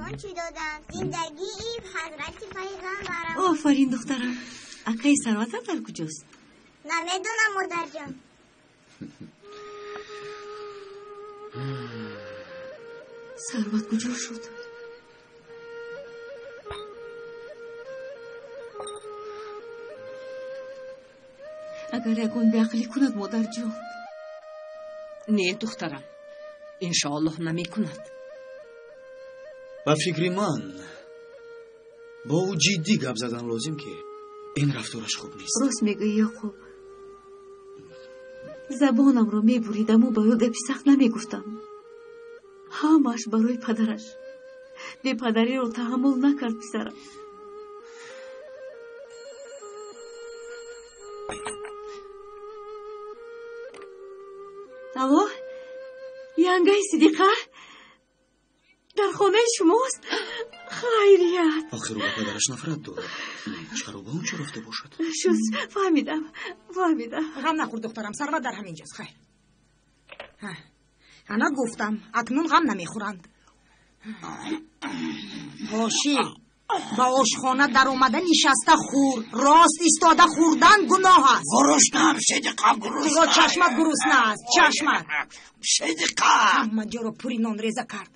он чӣ доданд? Зиндагии ҳазрати пайғамбарам. Офарин, духтарам. Акаи Сарватам дар куҷост? Намедонам, модарҷон. Сарват куҷо шуд? Агар ягон беақлӣ кунад, модарҷон. Не, духтарам, иншоаллоҳ намекунад. Ба фикри ман, бо ӯ ҷиддӣ гап задан лозим, ки ин рафтораш хуб нест. Рост мегӯӣ, Ёқуб. Забонамро мебуридаму ба ӯ гапи сахт намегуфтам. Ҳамааш барои падараш. Бепадариро таҳаммул накард писарам. Алло, янгаи Сидиқа дар хонаи шумост? Хайрият. Охир ӯ ба падараш нафрат дорад. Чаро ба он чо рафта бошад? Шуд, фаҳмидам, фаҳмидам. Ғам нахӯр, духтарам, Сарват дар ҳамин ҷост. Хайр. Ана гуфтам, акнун ғам намехӯранд. Ҳоши, ба ошхона даромада нишаста хӯр. Рост истода хӯрдан гуноҳ аст. Гуруснам, Сидиқа, гурусна. Туро чашмат гурусна аст, чашмат. Сидиқа. Ҳама ҷоро пури нонреза кард.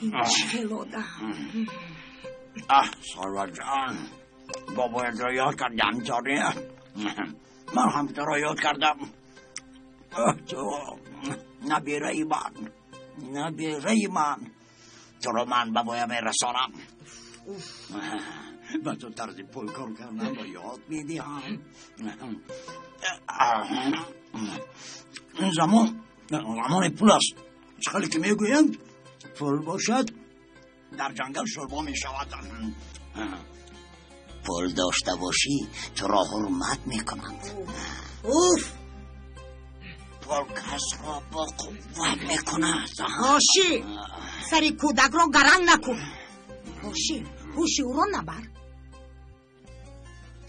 Ин чӣ хел одам. Аҳ, Сарватҷон, бобоятро ёд кардам, торӣ. Ман ҳам туро ёд кардам. Ту набираи ман, набираи ман. Туро ман ба боя мерасонам. Ба ту тарзи пул кор карданро ёд медиҳам. Ин замон замони пул аст. Чӣ хеле ки мегӯянд, пул бошад, дар ҷангал шӯрбо мешавад. Пул дошта бошӣ, туро ҳурмат мекунанд. Уф! Пул касро бо қувват мекунад. Ҳоши, сари кӯдакро гаранг накун. Ҳоши, ҳуши ӯро набар.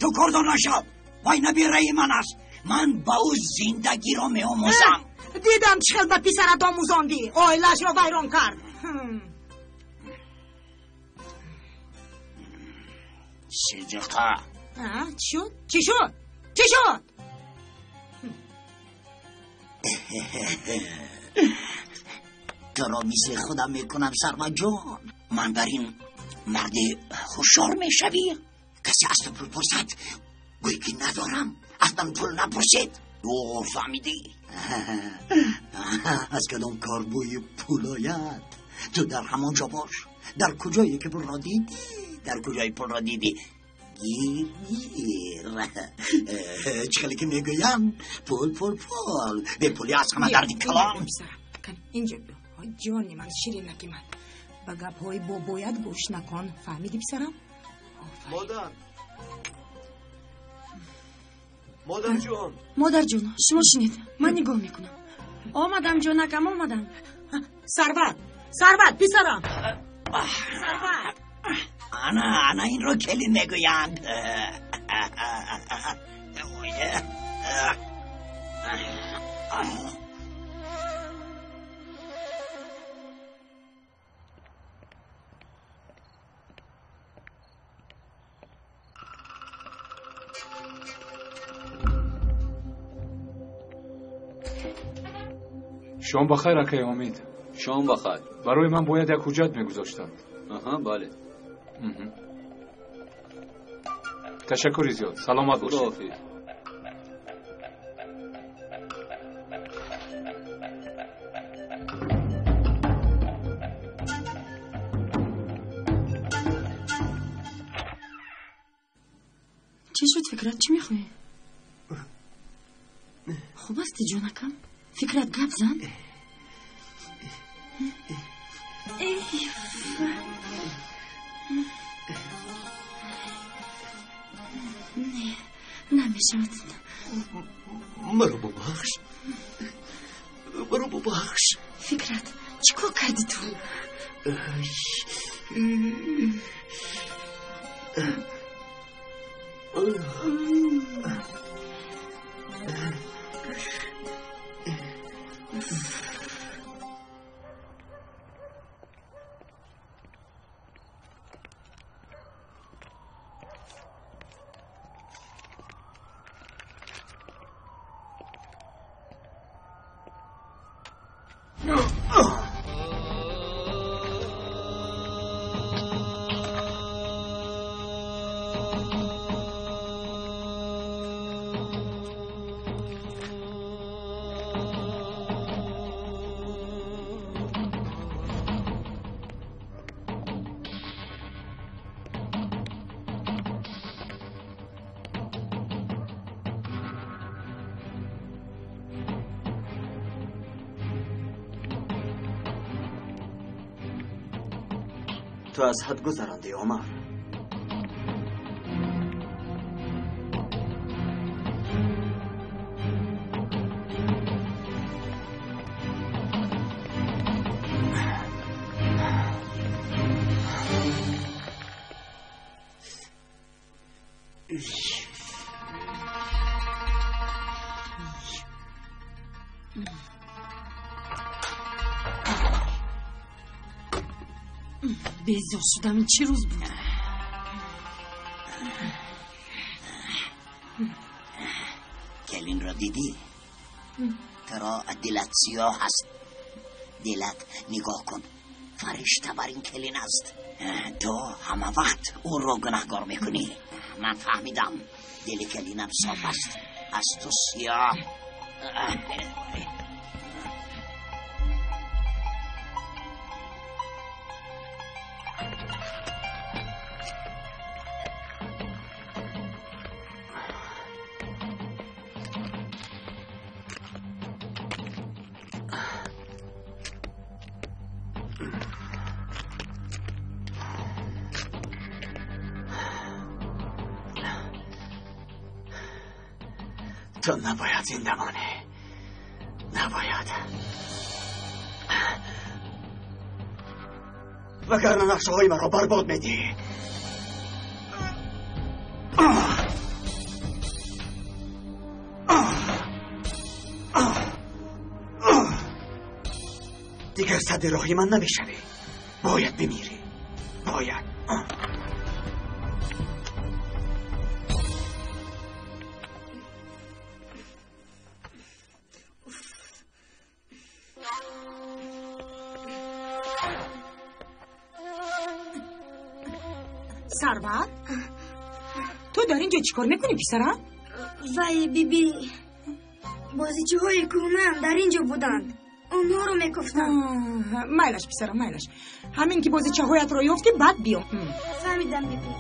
Ту кордор нашав. Вай набираи ман аст. Ман ба ӯ зиндагиро меомӯзам. Дидам чӣ хел ба писарат омӯзондӣ. Оилаашро вайрон кард. Сидиқа. Чӣ шуд? Чӣ шуд? Чӣ шуд? Туро мисли худам мекунам, Сарватҷон. Ман бар ин марди ҳушёр мешавӣ. Касе аз ту пул пурсад, гӯй ки надорам. Аз ман пул напурсед. Ӯ фаҳмидӣ? Аз кадом кор бӯи пул ояд, ту дар ҳамон ҷо бош. Дар куҷое ки пулро дидӣ, дар куҷои пулро дидӣ, гир гир. Чӣ хеле ки мегӯям, пул, пул, пул. Бепулӣ аз ҳама дарди калон. Инҷо биё. Ҷони ман, ширинаки ман, ба гапҳои бобоят гӯш накун. Фаҳмидӣ, писарам? Модар, модарҷон. Модарҷон, шумо шинед, ман нигоҳ мекунам. Омадам, ҷонакам, омадам. Сарват, Сарват, писарам. Сарват. Ана, ана инро келин мегӯянд. Шом бахайр, акаи Омид. Шом бахайр. Барои ман бояд як ҳуҷҷат мегузоштанд. Аҳа, бале. Ташаккури зиёд. Саломат бошед. Худоҳофиз. Чӣ шуд, Фикрат? Чӣ мехоҳӣ? Хуб ҳастӣ, ҷонакам? Фикрат, гап зан. Не, намешавад. Маро бубахш, маро бубахш. Фикрат, чӣ кор кардӣ ту? Ту аз ҳад гузарондӣ, Омар. Безор шудам, ин чӣ рӯз буд? Келинро дидӣ? Туро дилат сиёҳ аст. Дилат нигоҳ кун, фаришта бар ин келин аст. Ту ҳама вақт ӯро гунаҳгор мекунӣ. Ман фаҳмидам, дили келинам соф аст, аз ту сиёҳ. Ту набояд зинда монӣ, набояд, вагарна нақшаҳои маро барбод медиҳӣ. Дигар садди роҳи ман намешавӣ. Бояд бимирӣ, бояд. Сарвар, ту дар ин ҷо чӣ кор мекунӣ, писарам? Вай, биби, бозичаҳои кӯҳнаам дар ин ҷо буданд, онҳоро мекуфтам. Майлаш, писарам, майлаш. Ҳамин ки бозичаҳоятро ёфтӣ, баъд биё. Фаҳмидам, биби.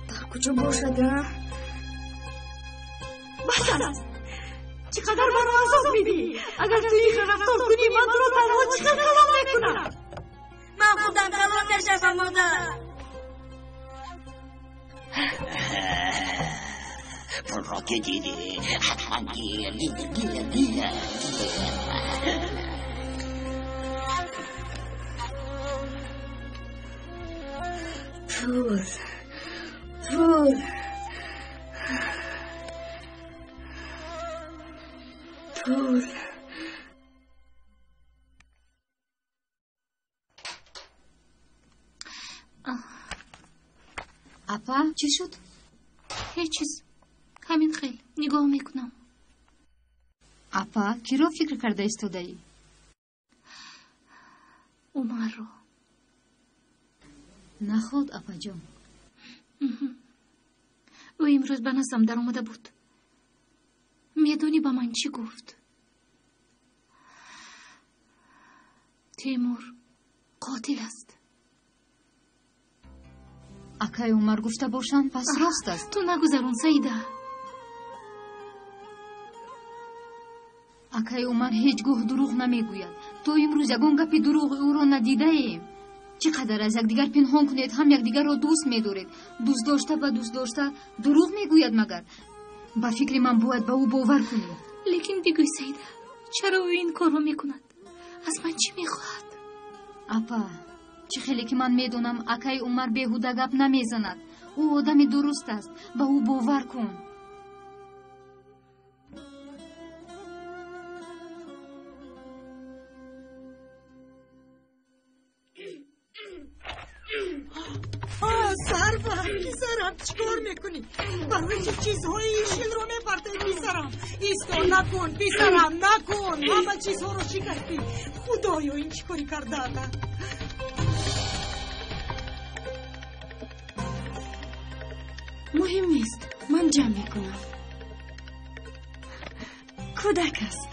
Дар куҷо бошад, а? Бас аст! Чӣ қадар маро азоб медиҳӣ? Агар ту ин хел рафтор кунӣ, ман туро танҳо чӣ хел калон мекунам? Ман худам калон мешавам, модар. Пулро ки дидӣ, ҳатман гир, гир, гир, гир. Пул, пул, пул. Апа, чӣ шуд? Ҳеҷ чиз. Ҳамин хел нигоҳ мекунам. Апа, киро фикр карда истодаӣ? Умарро. Наход, апаҷон. Ӯ имрӯз ба наздам даромада буд. Медонӣ ба ман чӣ гуфт? Темур қотил аст. Акай Умар гуфта бошанд, пас рост аст. Ту нагузарон, Саида. Акай Умар ҳеҷ гоҳ дурӯғ намегӯяд. То имрӯз ягон гапи дурӯғи ӯро надидаем. Чӣ қадар аз якдигар пинҳон кунед, ҳам якдигарро дӯст медоред. Дӯст дошта ба дӯст дошта дурӯғ мегӯяд магар? Ба фикри ман бояд ба ӯ бовар кунӣ. Лекин бигӯй, Саида, чаро ӯ ин корро мекунад? Аз ман чӣ мехоҳад? Апа, чӣ хеле ки ман медонам, акаи Умар беҳуда гап намезанад. Ӯ одами дуруст аст, ба ӯ бовар кун. Сарвар, писарам, чӣ кор мекунӣ? Барои чӣ чизҳои шилро мепартоӣ, писарам? Исто, накун, писарам, накун. Ҳама чизҳоро шикастӣ. Худоё, ин чӣ корӣ кардаата? Муҳим нест, ман ҷамъ мекунам. Кӯдак аст.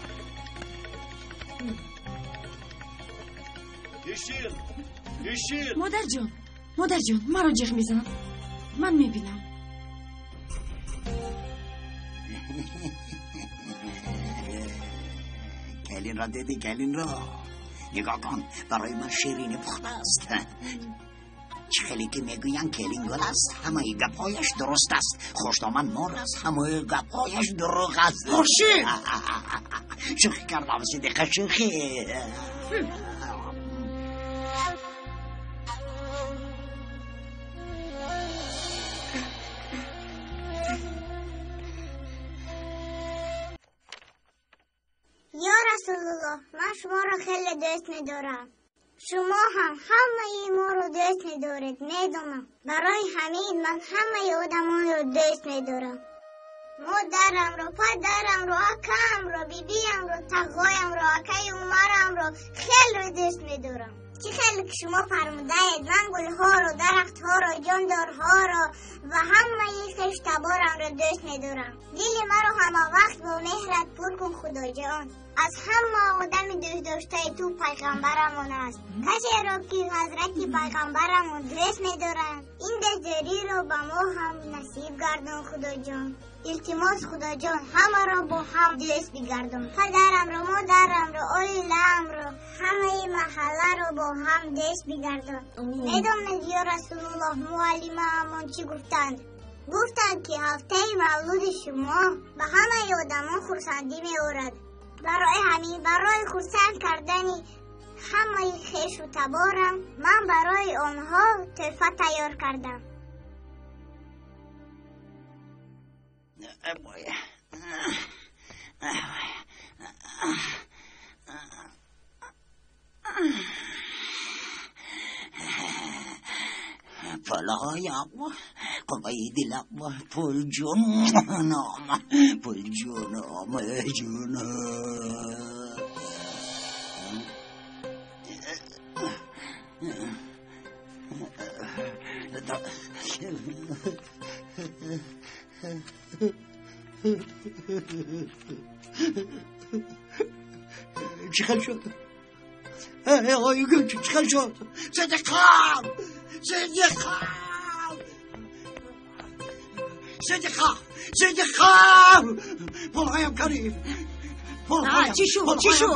Ишил! Ишил! Модарҷон, модарҷон, маро ҷиғ мезанад. Ман мебинам. Келинро дидӣ, келинро? Нигоҳ кун, барои ман ширинӣ пухта аст. Чӣ хеле ки мегӯянд, келин гул аст, ҳамаи гапҳояш дуруст аст. Хушдоман мор аст, ҳамаи гапҳояш дурӯғ аст. Хуршид! Шӯхӣ кардам, Сидиқа, шӯхӣ. Ё Расулуллоҳ, ман шуморо хеле дӯст медорам. Шумо ҳам ҳамаи моро дӯст медоред, медонам. Барои ҳамин ман ҳамаи одамонро дӯст медорам. Модарамро, падарамро, акаамро, бибиамро, тағоямро, акаи Умарамро хеле дӯст медорам. Чӣ хеле ки шумо фармудаед, ман гулҳоро, дарахтҳоро, ҷондорҳоро ва ҳамаи хештаборамро дӯст медорам. Дили маро ҳама вақт бо меҳрат пур кун, Худоҷон. Аз ҳама одами дӯстдоштаи ту пайғамбарамон аст. Касеро ки ҳазрати пайғамбарамон дӯст медорад, ин дӯстдориро ба мо ҳам насиб гардон, Худоҷон. Илтимос, Худоҷон, ҳамаро бо ҳам дӯст бигардон. Падарамро, модарамро, оилаамро, ҳамаи маҳалларо бо ҳам дӯст бигардон. Медонед, ё Расулуллоҳ, муаллимаамон чӣ гуфтанд? Гуфтанд ки ҳафтаи мавлуди шумо ба ҳамаи одамон хурсандӣ меорад. Барои ҳамин, барои хурсанд кардани ҳамаи хешу таборам, ман барои онҳо тӯҳфа тайёр кардам. Пулҳоям, қувваи дилам, пул ҷонам, пул ҷонам, ҷонам. Чӣ хел шуд? Чӣ хел шуд? Сидиқам! Сидиқам! Сидиқа! Сидиқам! Пулҳоям канӣ? Пулҳоям чӣ шуд? Чӣ шуд?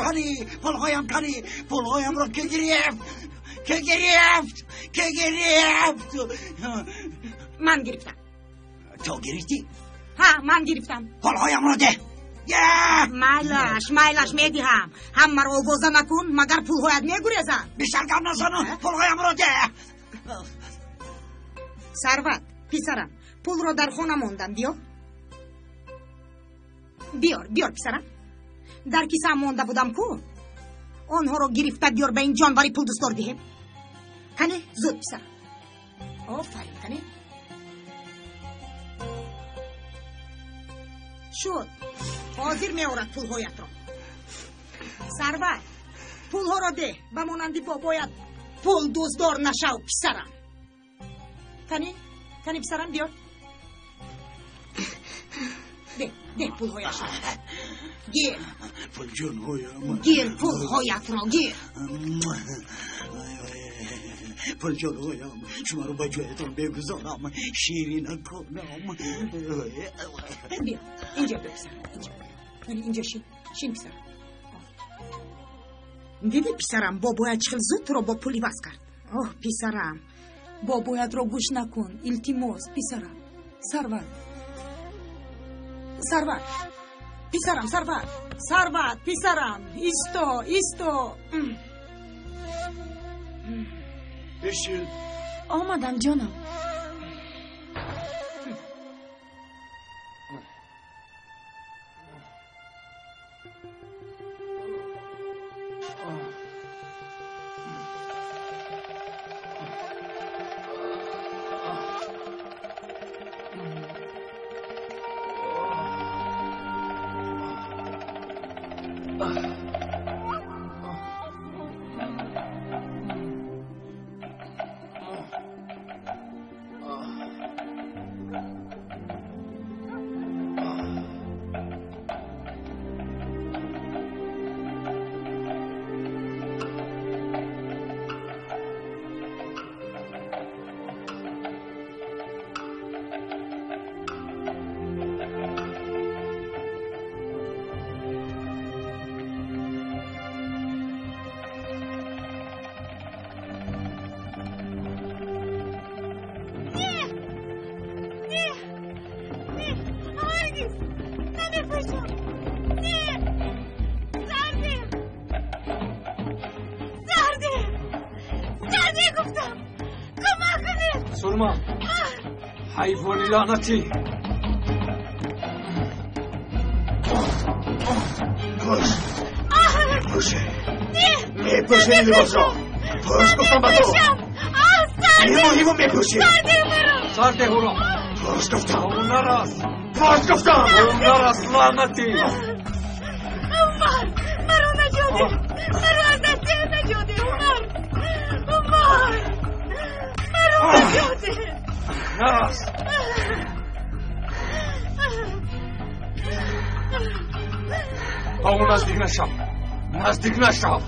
Пулҳоям канӣ? Пулҳоямро ки гирифт? Ки гирифт? Ки гирифт? Ман гирифтам. Ту гирифтӣ? Ҳа, ман гирифтам. Пулҳоямро деҳ. Майлаш, майлаш, медиҳам. Ҳамаро овоза накун, магар пулҳоят мегурезанд. Бисёр гап назану, пулҳоямро деҳ. Сарват, писарам, пулро дар хона мондам, биё. Биёр, биёр, писарам. Дар кисаам монда будам ку? Онҳоро гирифта биёр, ба ин ҷонвари пулдӯстдор диҳем. Кане, зуд, писарам. Офарин, кане. Шуд. Ҳозир меорад пулҳоятро. Сарват, пулҳоро деҳ, ба монанди бобоят пул дӯстдор нашав, писарам. Кани, кани, писарам, биёр. Деҳ, деҳ пулҳояшро. Гир. Пулҷонҳоям. Гир пулҳоятро, гир. Пулҷонҳоям, шуморо ба ҷоятон бегузорам, ширина кунам. Биё, инҷо биё, писарам, инҷо. Инҷо шин, шин, писарам. Дидӣ, писарам, бобоят чӣ хел зуд туро бо пул иваз кард. Оҳ, писарам. Бобоятро гӯш накун, илтимос, писарам. Сарват. Сарват. Писарам, Сарват. Сарват, писарам. Исто, исто. Ишил. Омадам, ҷонам. Сурма! Ҳайвони лаънатӣ! Пӯш! Пӯше! Мепӯши ин либосро! Пӯш гуфтам ба ту! Мемониву мепӯшӣ! Сар деҳ ӯро! Пӯш гуфтам! Ба ӯ нарас! Пӯш гуфтам! Ба ӯ нарас, лаънатӣ! Умар! Маро наҷот деҳ! Маро аз дасти ӯ наҷот деҳ, Умар! Умар! Маро наҷот деҳ! Нарас! Ба ӯ наздик нашав! Наздик нашав!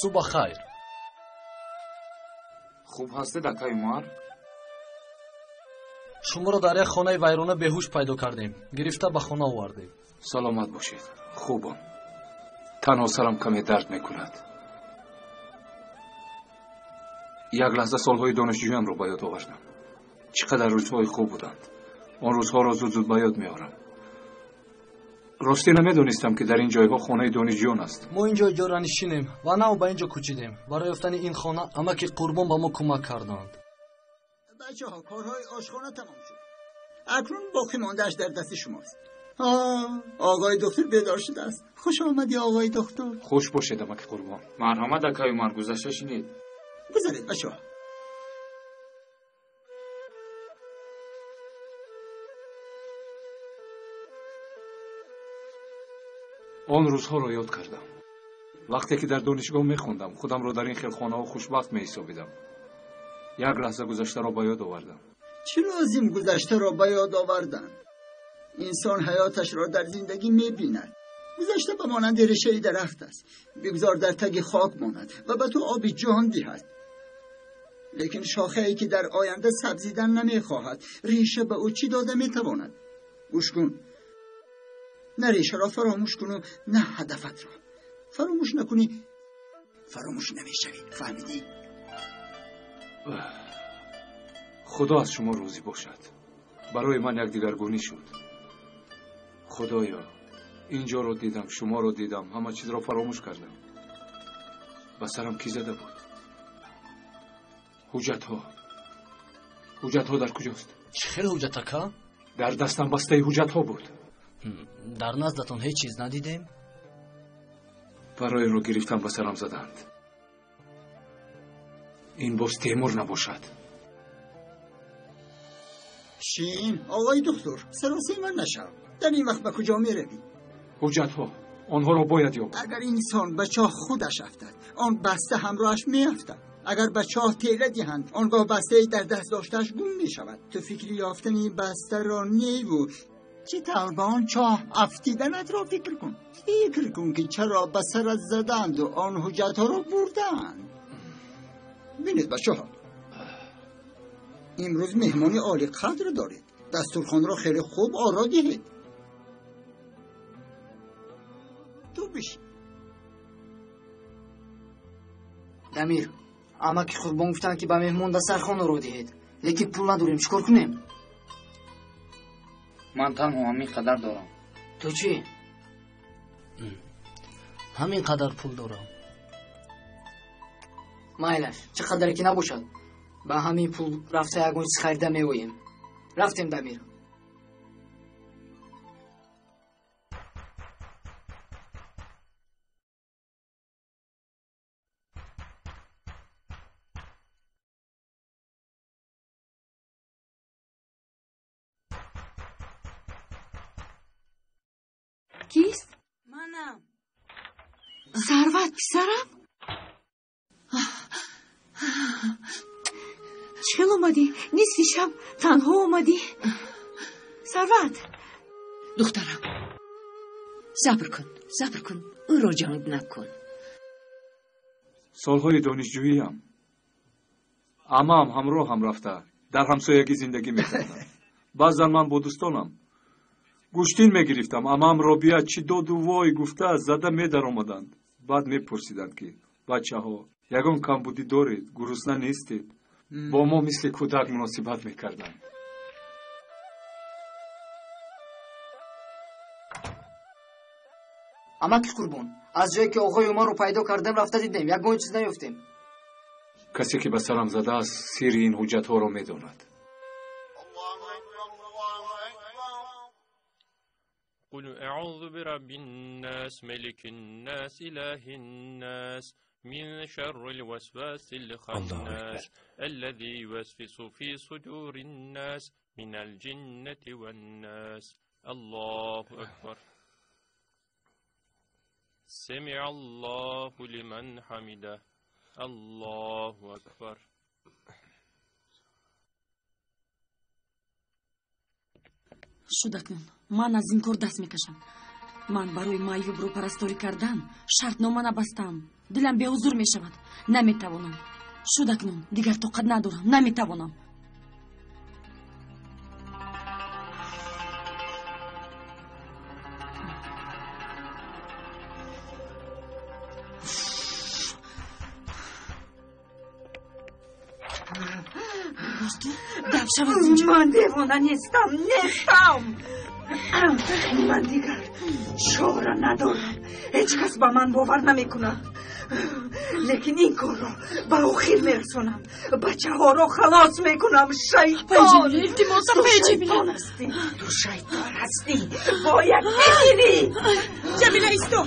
Субҳ хайр. Хуб ҳастед, акаи Умар? Шуморо дар як хонаи вайрона беҳуш пайдо кардем, гирифта ба хона овардем. Саломат бошед. Хубам. Танҳо сарам каме дард мекунад. Як лаҳза солҳои донишҷӯямро ба ёд овардам. Чӣ қадар рӯзҳои хуб буданд. Он рӯзҳоро зуд-зуд ба ёд меорам. Ростӣ намедонистам, ки дар ин ҷойҳо хонаи донишҷӯён аст. Мо ин ҷо иҷоранишинем ва нав ба ин ҷо кӯчидем. Барои ёфтани ин хона амаки Қурбон ба мо кӯмак карданд. Бачаҳо, корҳои ошхона тамом шуд. Акнун боқӣ мондааш дар дасти шумост. Оғои доктор бедор шудааст. Хуш омадӣ, оғои доктор. Хуш бошед, амаки Қурбон. Марҳамат, акаи Умар, гузашта шинед. Гузаред, бачаҳо. Он рӯзҳоро ёд кардам. Вақте ки дар донишгоҳ мехондам, худамро дар ин хел хонаҳо хушбахт меҳисобидам. Як лаҳза гузаштаро ба ёд овардам. Чӣ лозим гузаштаро ба ёд овардан? Инсон ҳаёташро дар зиндагӣ мебинад. Гузашта ба монанди решаи дарахт аст. Бигзор дар таги хок монад ва ба ту оби ҷон диҳад. Лекин шохае ки дар оянда сабзидан намехоҳад, реша ба ӯ чӣ дода метавонад? Гӯш кун. На решаро фаромӯш куну, на ҳадафатро. Фаромӯш накунӣ, фаромӯш намешавӣ. Фаҳмидӣ? Худо аз шумо розӣ бошад. Барои ман як дигаргунӣ шуд. Худоё, ин ҷоро дидам, шуморо дидам, ҳама чизро фаромӯш кардам. Ба сарам кӣ зада буд? Ҳуҷҷатҳо. Ҳуҷҷатҳо дар куҷост? Чӣ хел ҳуҷҷат, ака? Дар дастам бастаи ҳуҷҷатҳо буд. Дар наздатон ҳеҷ чиз надидем? Барои ро гирифтан ба сарам заданд. Ин боз Темур набошад. Шин, оғои доктор, саросема нашав. Дар ин вақт ба куҷо меравӣ? Ҳуҷҷатҳо, онҳоро бояд ёб. Агар инсон ба чоҳ худаш афтад, он баста ҳамроҳаш меафтад. Агар ба чоҳ тела диҳанд, он гоҳ бастаи дар даст доштааш гум мешавад. Ту фикри ёфтани бастаро неву чӣ тавр ба он чоҳ афтиданатро фикр кун. Фикр кун, ки чаро ба сарат заданду он ҳуҷҷатҳоро бурданд. Бинед, бачаҳо, имрӯз меҳмони олиқадр доред. Дастурхонро хеле хуб оро диҳед. Ту бишин. Дамир, амаки Қурбон гуфтанд, ки ба меҳмон дастархон оро диҳед, лекин пул надорем. Чӣ кор кунем? Ман танҳо ҳамин қадар дорам. Ту чӣ? Ҳамин қадар пул дорам. Майлаш, чӣ қадаре ки набошад, ба ҳамин пул рафта ягон чиз харида меоем. Рафтем, Дамир. Кист? Манам. Сарват, писарам? Чӣ хел омадӣ? Нисфи шаб танҳо омадӣ? Сарват! Солҳои донишҷӯиам амаам ҳамроҳам рафта дар ҳамсоягӣ зиндагӣ мекардам. Баъзан ман бо дӯстонам гӯштин мегирифтам. Амаам Робия чӣ доду вой гуфта зада медаромаданд. Баъд мепурсиданд, ки бачаҳо, ягон камбудӣ доред, гурусна нестед? Бо мо мисли кӯдак муносибат мекарданд. Амаки Қурбон, аз ҷое ки оғои Умарро пайдо кардем, рафта дидем, ягон чиз наёфтем. Касе ки ба сарам задааст, сирри ин ҳуҷҷатҳоро медонад. قل أعوذ برب الناس ملك الناس إله الناس من شر الوسواس الخناس الذي يوسوس في صدور الناس من الجنة والناس. الله أكبر. سمع الله لمن حمده. الله أكبر. Шуд, акнун ман аз ин кор даст мекашам. Ман барои маъюбро парасторӣ кардан шартнома набастам. Дилам беҳузур мешавад, наметавонам. Шуд, акнун дигар тоқат надорам, наметавонам. Ман девона нестам, нестам. Ман дигар чора надорам. Ҳеҷ кас ба ман бовар намекунад, лекин ин корро ба охир мерасонам. Бачаҳоро халос мекунам. Шайтон, Илтимос, ту шайтон ҳастӣ, ту шайтон ҳастӣ, бояд бигирӣ. Ҷамила, исто.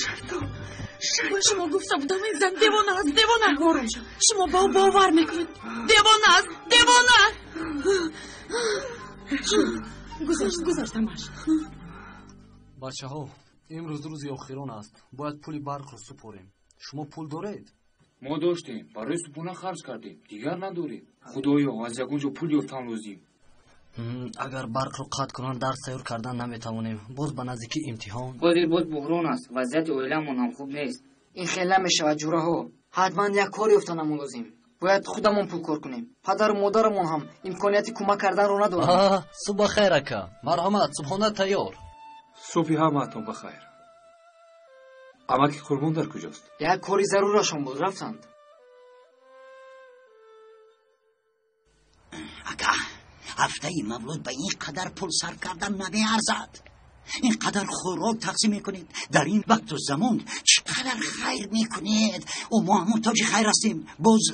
Шайтон. Ба шумо гуфта будам, ин зан девона аст, девона. Шумо ба ӯ бовар мекунед. Девона аст, девона. Гузашт, гузашт ҳамаш. Бачаҳо, имрӯз рӯзи охирон аст, бояд пули барқро супорем. Шумо пул доред? Мо доштем, барои субҳона харҷ кардем, дигар надорем. Худоё, аз ягон ҷо пул ёфтан лозим. Агар барқро қатъ кунанд, дарс тайёр кардан наметавонем. Боз ба наздикӣ имтиҳон. Ҳозир боз буҳрон аст, вазъияти оиламон ҳам хуб нест. Ин хел намешавад, ҷураҳо. Ҳатман як кор ёфтанамон лозим. Бояд худамон пул кор кунем. Падару модарамон ҳам имконияти кӯмак карданро надоранд. Субҳ бахайр, ака. Марҳамат, субҳона тайёр. Субҳи ҳамаатон бахайр. Амаки Қурбон дар куҷост? Як кори зарурашон буд, рафтанд. Ака, ҳафтаи мавлуд ба ин қадар пул сарф кардан намеарзад. Ин қадар хӯрок тақсим мекунед, дар ин вақту замон чӣ қадар хайр мекунед. Ӯ мо муҳтоҷи хайр ҳастем. Боз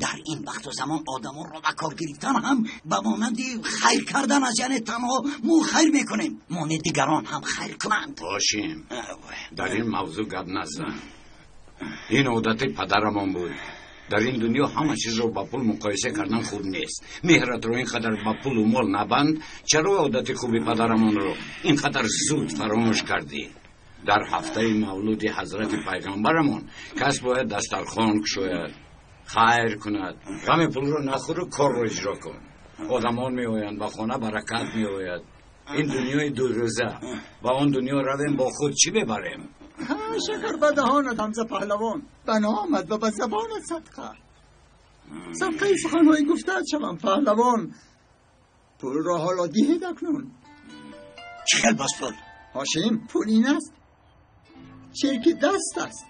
дар ин вақту замон одамонро ба кор гирифтан ҳам ба монанди хайр кардан аст. Яъне танҳо мо хайр мекунем, моне дигарон ҳам хайр кунанд. Ҳошим, дар ин мавзӯъ гап назан. Ин одати падарамон буд. Дар ин дунё ҳама чизро ба пул муқоиса кардан хуб нест. Меҳратро ин қадар ба пулу мол набанд. Чаро одати хуби падарамонро ин қадар зуд фаромӯш кардӣ? Дар ҳафтаи мавлуди ҳазрати пайғамбарамон кас бояд дастархон кушояд, хайр кунад. Ғами пулро нахӯру корро иҷро кун. Одамон меоянд, ба хона баракат меояд. Ин дунёи дурӯза, ба он дунё равем, бо худ чӣ мебарем? Шакар ба даҳонат, Ҳамза паҳлавон, ба номат ва ба забонат садқа. Садқаи суханҳои гуфтаат шавам, паҳлавон. Пулро ҳоло диҳед акнун. Чӣ хел боз пул? Ҳошим, пул ин аст, чирки даст аст.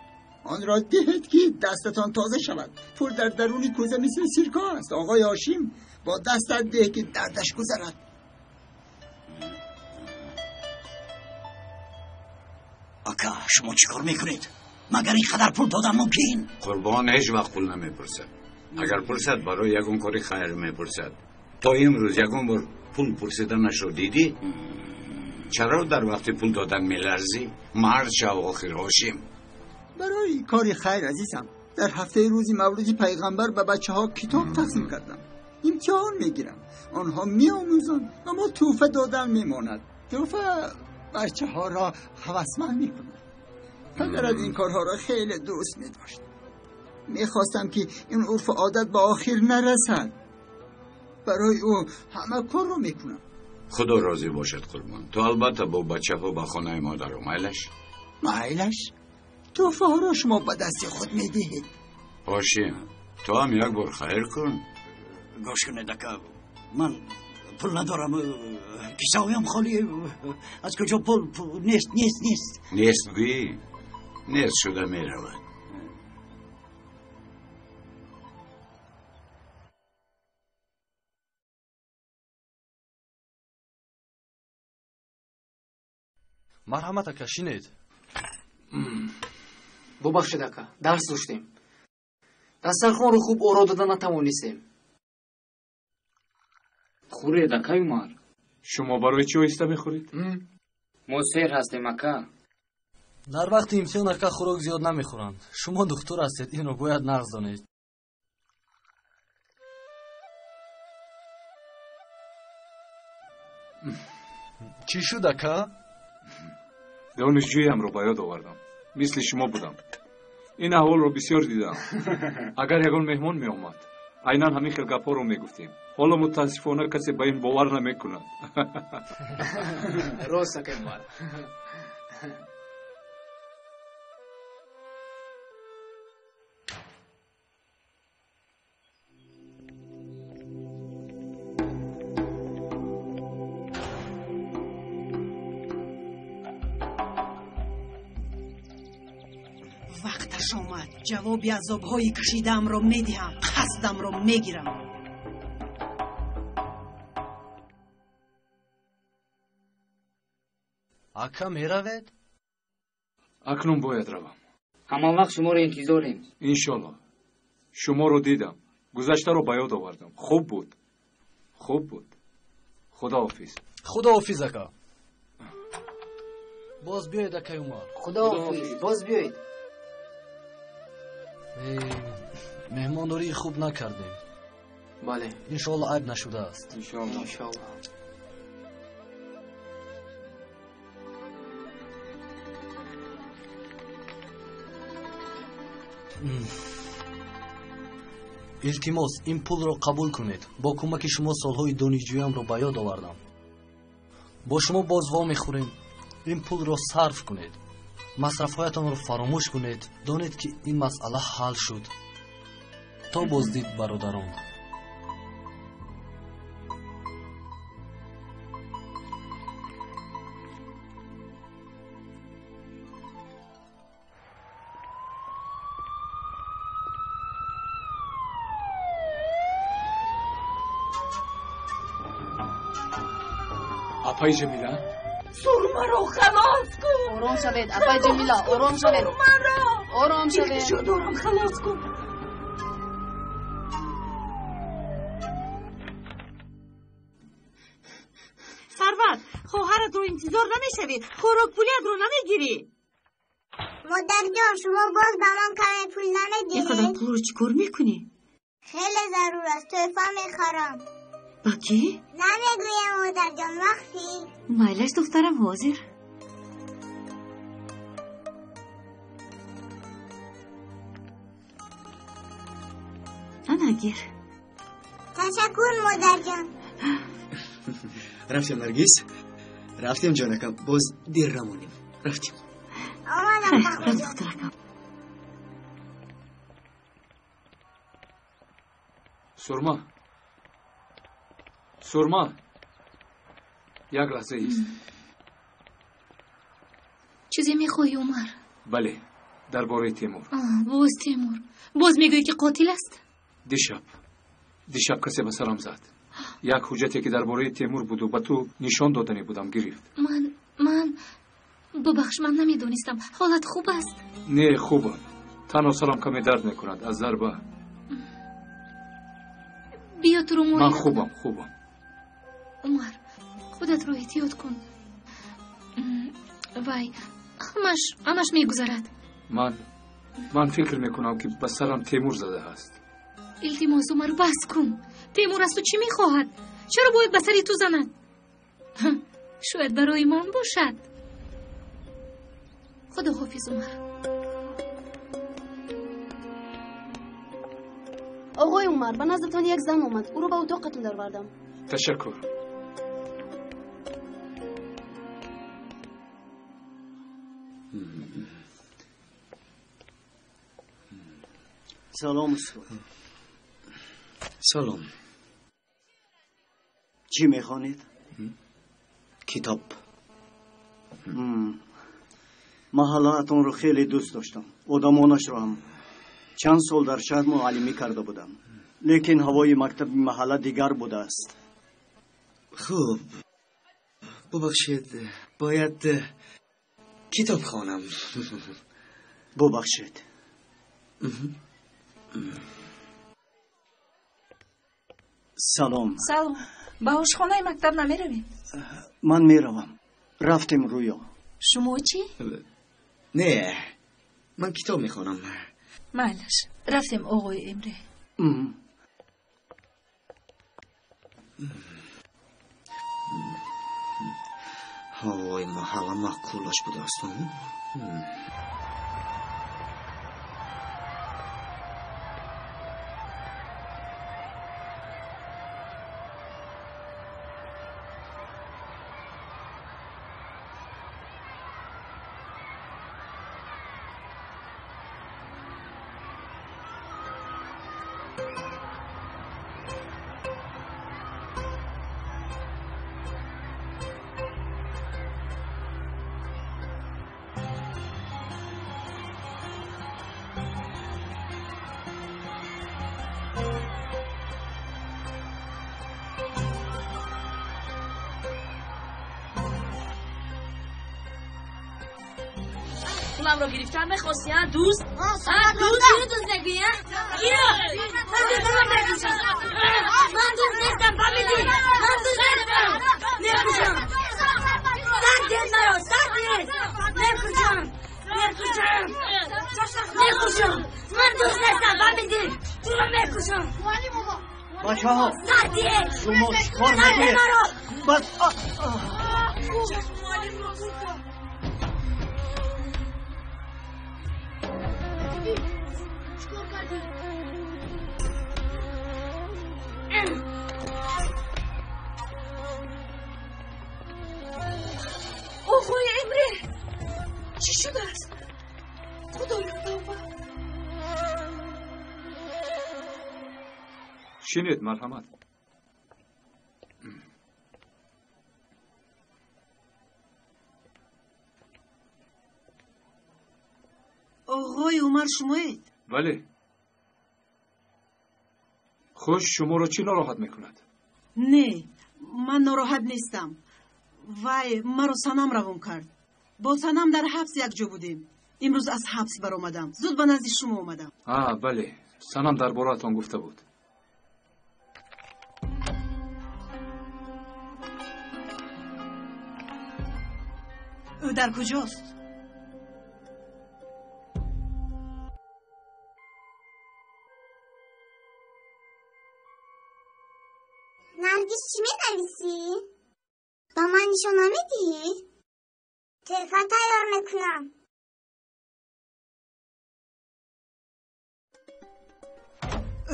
Онро диҳед, ки дастатон тоза шавад. Пул дар даруни кӯза мисли сирко аст. Оғои Ҳошим, бо дастат деҳ, ки дардаш гузарад. Ака, шумо чӣ кор мекунед? Магар ин қадар пул додан мумкин? Қурбон ҳеҷ вақт пул намепурсад. Агар пурсад, барои ягон кори хайр мепурсад. То имрӯз ягон бор пул пурсиданашро дидӣ? Чаро дар вақти пул додан меларзӣ? Мард шав охир, Ҳошим. Барои кори хайр, азизам. Дар ҳафтаи рӯзи мавлуди пайғамбар ба бачаҳо китоб тақсим кардам. Имтиҳон мегирам, онҳо меомӯзанд ва мо тӯҳфа додан мемонад. Тӯҳфа бачаҳоро ҳавасманд мекунад. Падарат ин корҳоро хеле дӯст медошт. Мехостам, ки ин урфу одат ба охир нарасад. Барои ӯ ҳама корро мекунам. Худо розӣ бошад, қурбон. Ту албатта бо бачаҳо ба хонаи модаро майлаш? Майлаш? Тӯҳфаҳоро шумо ба дасти худ медиҳед. Ҳошим, ту ҳам як бор хайр кун. Гӯш кунед, ака, ман пул надорам, кисаҳоям холӣ. Аз куҷо пул? Нест, нест, нест. Нест гӯӣ, нест шуда меравад. Марҳамат, ака, шинед. Бубахшед, ака, дарс доштем. Дастархонро хуб оро дода натавонистем. Хӯред, акай Умар. Шумо барои чӣ оҳиста мехӯред? Мо сер ҳастем, ака. Дар вақти имтиҳон, ака, хӯрок зиёд намехӯранд. Шумо духтур ҳастед, инро бояд нағз донед. Чӣ шуд, ака? Донишҷӯямро ба ёд овардам. Мисли шумо будам. Ин аҳволро бисёр дидам. Агар ягон меҳмон меомад, айнан ҳамин хел гапҳоро мегуфтем. Ҳоло мутаассифона касе ба ин бовар намекунад. Рост, акай Умар. Вақташ омад. Ҷавоби азобҳои кашидаамро медиҳам, қасдамро мегирам. Ака, меравед? Акнун бояд равам. Ҳамон вақт шуморо интизорем. Иншоллоҳ. Шуморо дидам, гузаштаро ба ёд овардам. Хуб буд, хуб буд. Худоҳофиз. Худоҳофиз, ака. Боз биёед, акай Умар. Худоҳофиз, боз биёед. Меҳмондории хуб накардем. Бале. Иншоалло айб нашудааст. Иншоалло. Иншоалло. Илтимос, ин пулро қабул кунед. Бо кӯмаки шумо солҳои донишҷӯямро ба ёд овардам. Бо шумо боз вомехӯрем. Ин пулро сарф кунед. Масрафҳоятонро фаромӯш кунед. Донед, ки ин масъала ҳал шуд. То боздид, бародарон. Апаи Ҷамила, Сурмаро халос кун. Ором шавед, апаи Ҷамила, ором шавед. Сурмаро. Ором шавед. Илтиҷо дорам, халос кун. Сарват, хоҳаратро интизор намешавӣ, хӯрокпулиятро намегирӣ. Модарҷон, шумо боз ба ман каме пул намедиҳед? Ин қадар пулро чӣ кор мекунӣ? Хеле зарур аст, тӯҳфа мехарам. Ба кӣ? Намегӯям, модарҷон, махфӣ. Майлаш, духтарам, ҳозир. Ана, гир. Ташаккур, модарҷон. Рафтем, Наргиз, рафтем, ҷонакам, боз дер намонем. Рафтем. Омадам. Хайр, духтаракам. Сурма, Сурма, як лаҳза ист. Чизе мехоҳӣ, Умар? Бале, дар бораи Темур. Боз Темур? Боз мегӯӣ, ки қотил аст? Дишаб касе ба сарам зад. Як ҳуҷҷате, ки дар бораи Темур буду ба ту нишон доданӣ будам, гирифт. Ман бубахш, ман намедонистам. Ҳолат хуб аст? Не, хубам. Танҳо сарам каме дард мекунад аз зарба. Биё, туро муоина. Ман хубам, хубам. Умар, худатро эҳтиёт кун. Вай, ҳамаш мегузарад. Ман фикр мекунам, ки ба сарам Темур задааст. Илтимос, Умар, бас кун. Темур аз ту чӣ мехоҳад? Чаро бояд ба сари ту занад? Шояд барои ман бошад. Худоҳофиз, Умар. Оғои Умар, ба наздатон як зан омад. Ӯро ба утоқатон даровардам. Ташаккур. Салом, устод. Салом. Чӣ мехонед? Китоб. Маҳаллаатонро хеле дӯст доштам, одамонашро ҳам. Чанд сол дар шаҳр муаллимӣ карда будам, лекин ҳавои мактаби маҳалла дигар будааст. Хуб, бубахшед, бояд китоб хонам. Бубахшед. Салом. Салом. Ба ошхонаи мактаб намеравем? Ман меравам. Рафтем, Рӯё. Шумо чӣ? Не, ман китоб мехонам. Майлаш, рафтем, оғои Эмре. Ҳавои маҳалла маъқулаш будааст. پولم رو گرفتن میخواستی ها دوست؟ دوست چرا دوست نگویی ها؟ گیرو! من دوست نمیکشم. من دوست نیستم فهمیدی؟ من دوست نیستم. نمیکشم. سر دید مرا، سر دید. نمیکشم. نمیکشم. نمیکشم. من دوست نیستم فهمیدی؟ تو رو میکشم. بچه ها سر دید. شما چیکار میکنید؟ بس. Оғои Эмре, чӣ шудааст? Худоё, тавба. Шинед, марҳамат. Оғои Умар шумоед? Бале. Хуш, шуморо чӣ нороҳат мекунад? Не, ман нороҳат нестам. Вай маро Санам равон кард. Бо Санам дар ҳабс якҷо будем. Имрӯз аз ҳабс баромадам. Зуд ба назди шумо омадам. А, бале, Санам дар бораатон гуфта буд. Ӯ дар куҷост? Наргиз, чӣ менависӣ? Ба ман нишон намедиҳӣ? Тӯҳфа тайёр мекунам.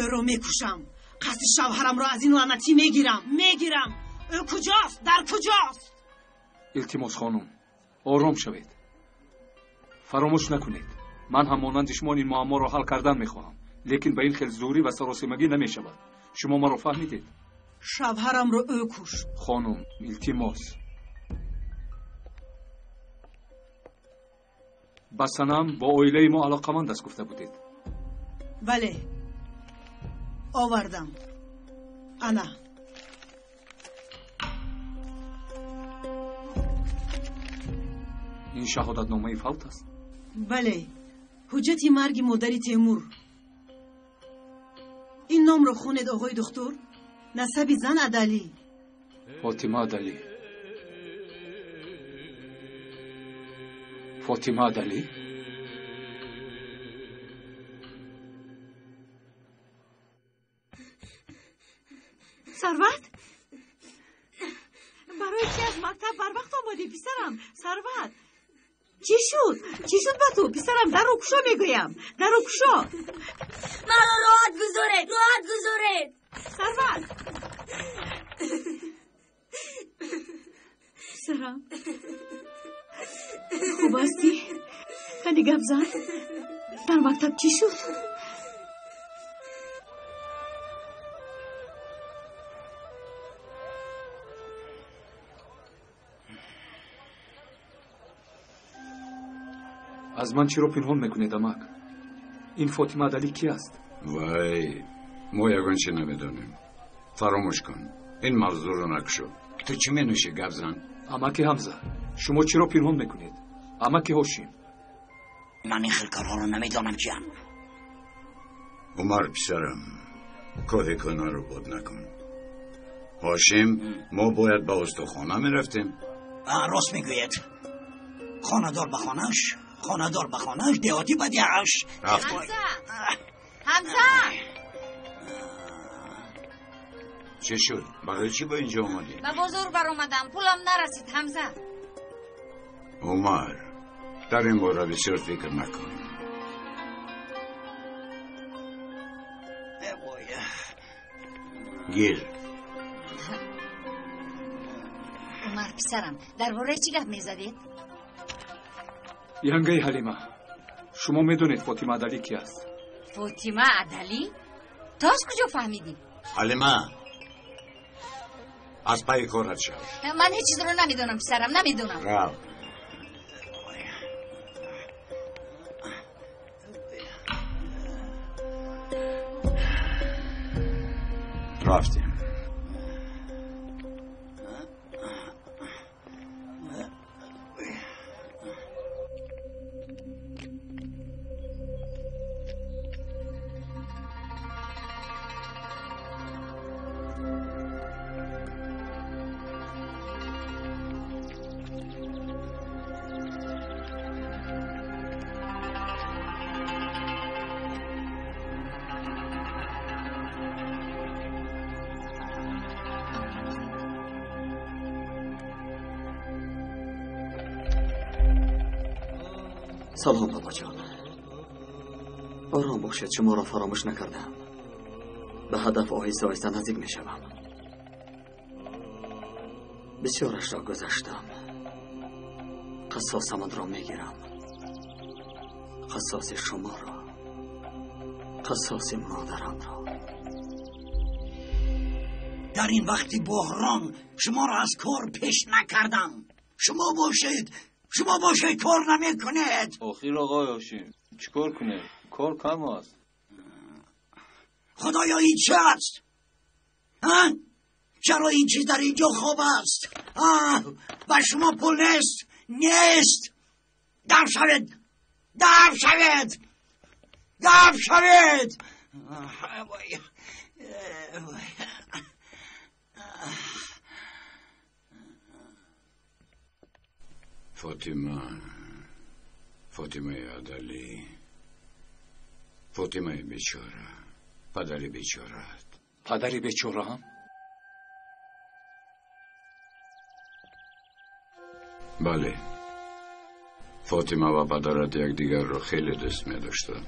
Ӯро мекушам. Қасди шавҳарамро аз ин лаънатӣ мегирам. Мегирам. Ӯ куҷост? Дар куҷост? Илтимос, хонум, ором шавед. Фаромӯш накунед, ман ҳам монанди шумо ин муамморо ҳал кардан мехоҳам, лекин ба ин хел зӯрӣ ва саросимагӣ намешавад. Шумо маро фаҳмидед? Шавҳарамро ӯ кушт. Хонум, илтимос. Ба Санам бо оилаи мо алоқаманд аст гуфта будед. Бале, овардам. Ана. Ин шаҳодатномаи фавт аст? Бале, ҳуҷҷати марги модари Темур. Ин номро хонед, оғои духтур. Насаби зан Адалӣ. Фотима Адалӣ. Фотима Адалӣ? Сарват? Барои чӣ аз мактаб барвақт омадӣ, писарам? Сарват? Чӣ шуд? Чӣ шуд ба ту? Писарам, дарро кушо мегӯям. Дарро кушо. Маро роҳат гузоред, роҳат гузоред. Сарват! Писарам, хуб ҳастӣ? Аз ман чиро пинҳон мекунед, амак? Ин Фотима Адалӣ ки аст? Вай, мо ягон чи намедонем. Фаромӯш кун, ин мавзӯъро накушо. Ту чӣ менӯшӣ, гап зан? Амаки Ҳамза, шумо чиро пинҳон мекунед? Амаки Ҳошим. Ман ин хел корҳоро намедонам, ҷан. Умар писарам, коҳи кӯнаро бод накун. Ҳошим, мо бояд ба устохона мерафтем. Рост мегӯед. Хонадор ба хонааш, хонадор ба хонааш, деҳотӣ ба деҳаш. Рафтем. Ҳамза! Чӣ шуд? Барои чӣ ба инҷо омадӣ? Ба бозор баромадам, пулам нарасид, Ҳамза. Умар, дар ин бора бисёр фикр накун. Гир. Умар писарам, дар бораи чӣ гап мезадед? Янгаи Ҳалима, шумо медонед Фотима Адалӣ ки аст? Фотима Адалӣ? Ту аз куҷо фаҳмидӣ? Ҳалима, аз пайи корат шав. Ман ҳеҷ чизро намедонам, писарам, намедонам. Рав. Рафтем. Салом, бобоҷон. Ором бошед, шуморо фаромӯш накардам. Ба ҳадаф оҳиста оҳиста наздик мешавам. Бисёрашро гузаштам. Қассосамонро мегирам. Қассоси шуморо, қассоси модарамро. Дар ин вақти буҳрон шуморо аз кор пеш накардам. Шумо бошед, шумо бошед, кор намекунед. Охир оғои Ҳошим, чӣ кор кунем? Кор кам аст. Худоё, ин чӣ аст? Чаро ин чиз дар инҷо хоб аст? Ба шумо пул нест, нест. Даф шавед, даф шавед, даф шавед. Фотима, Фотимаи Адалӣ, Фотимаи бечора, падари бечораат. Падари бечораам? Бале. Фотима ва падарат якдигарро хеле дӯст медоштанд.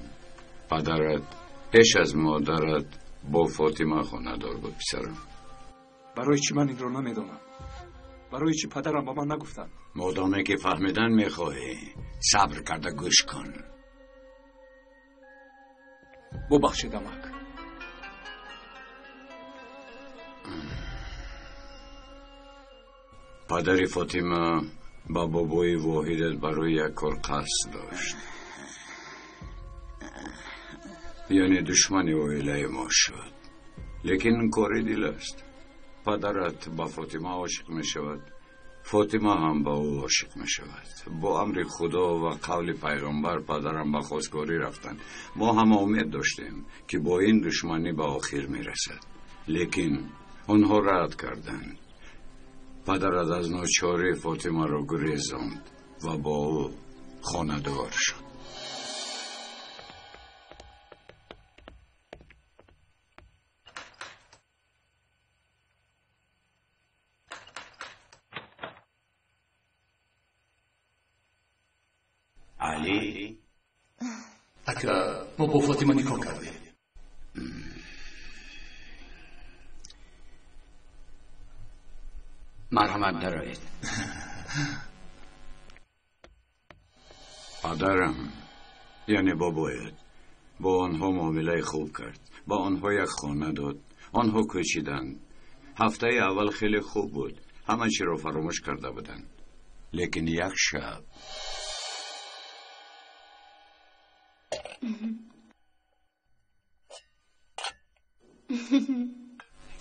Падарат пеш аз модарат бо Фотима хонадор буд, писарам. Барои чӣ ман инро намедонам? Барои чӣ падарам ба ман нагуфтанд? Модоме ки фаҳмидан мехоҳӣ, сабр карда гӯш кун. Бубахшед, амак. Падари Фотима ба бобои воҳидат барои як кор қасд дошт. Яъне душмани оилаи мо шуд. Лекин кори дил аст. Падарат ба Фотима ошиқ мешавад, Фотима ҳам ба ӯ ошиқ мешавад. Бо амри Худо ва қавли пайғамбар падарам ба хостгорӣ рафтанд. Мо ҳама умед доштем, ки бо ин душманӣ ба охир мерасад. Лекин онҳо рад карданд. Падарат аз ночорӣ Фотимаро гурезонд ва бо ӯ хонадор шуд. Алӣ? Ака, мо бо Фотима никоҳ кардем. Марҳамат, дароед. Падарам, яъне бобоят, бо онҳо муомилаи хуб кард. Ба онҳо як хона дод. Онҳо кӯчиданд. Ҳафтаи аввал хеле хуб буд. Ҳама чиро фаромӯш карда буданд. Лекин як шаб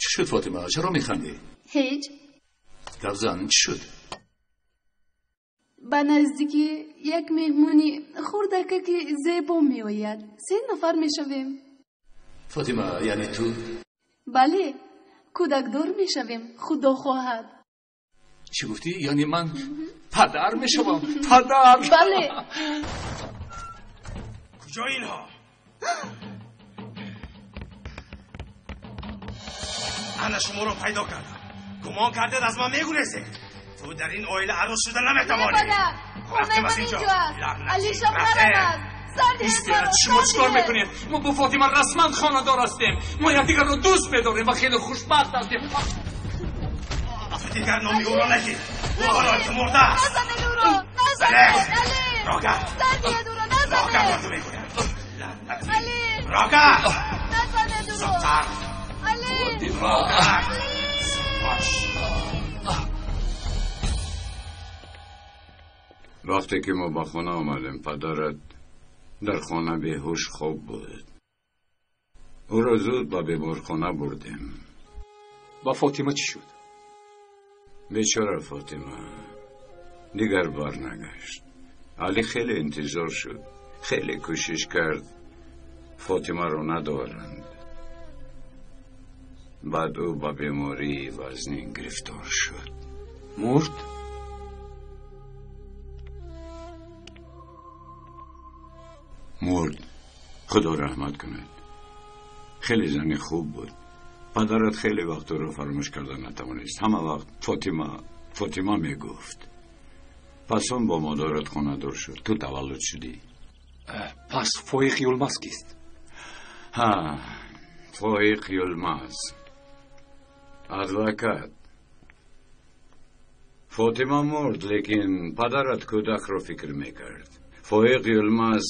Чӣ шуд, Фотима? Чаро механдӣ? Ҳеҷ. Гап зан, чӣ шуд? Ба наздикӣ як меҳмони хурдакаки зебо меояд. Се нафар мешавем. Фотима, яъне ту? Бале, кӯдакдор мешавем, худо хоҳад. Чӣ гуфтӣ? Яъне ман падар мешавам? Падар? Бале. Куҷо инҳо? Ана шуморо пайдо кардам. Гумон кардед аз ман мегурезед. Ту дар ин оила арӯс шуда наметавонӣ. Хонаи ман инҷо аст. Алишо наравад. Истиҳат, шумо чӣ кор мекунед? Мо бо Фотима расман хонадор ҳастем. Мо якдигарро дӯст медорем ва хеле хушбахт ҳастем. Ту дигар номи ӯро нагир. Ӯ ҳоло ки мурда аст. Назанед ӯро! Назанед! Али! Рогард! Сар диҳед ӯро! Назанед! Рогард, ба ту мегӯям. Али! Рогард! Назанед ӯро! Зудтар! Али! Рогард! Бош! Вақте ки мо ба хона омадем, падарат дар хона беҳуш хоб буд. Ӯро зуд ба беморхона бурдем. Ба Фотима чӣ шуд? Бечора Фотима дигар барнагашт. Али хеле интизор шуд, хеле кӯшиш кард, Фотимаро надоранд. Баъд ӯ ба бемории вазнин гирифтор шуд. Мурд? Мурд. Худо раҳмат кунад. Хеле зани хуб буд. Падарат хеле вақт ӯро фаромӯш карда натавонист. Ҳама вақт Фотима, Фотима мегуфт. Пас он бо модарат хонадор шуд. Ту таваллуд шудӣ. Пас Фоиқ Юлмаз кист? Ҳа, Фоиқ Юлмаз. Адвокат. Фотима мурд, лекин падарат кӯдакро фикр мекард. Фоиқ Юлмаз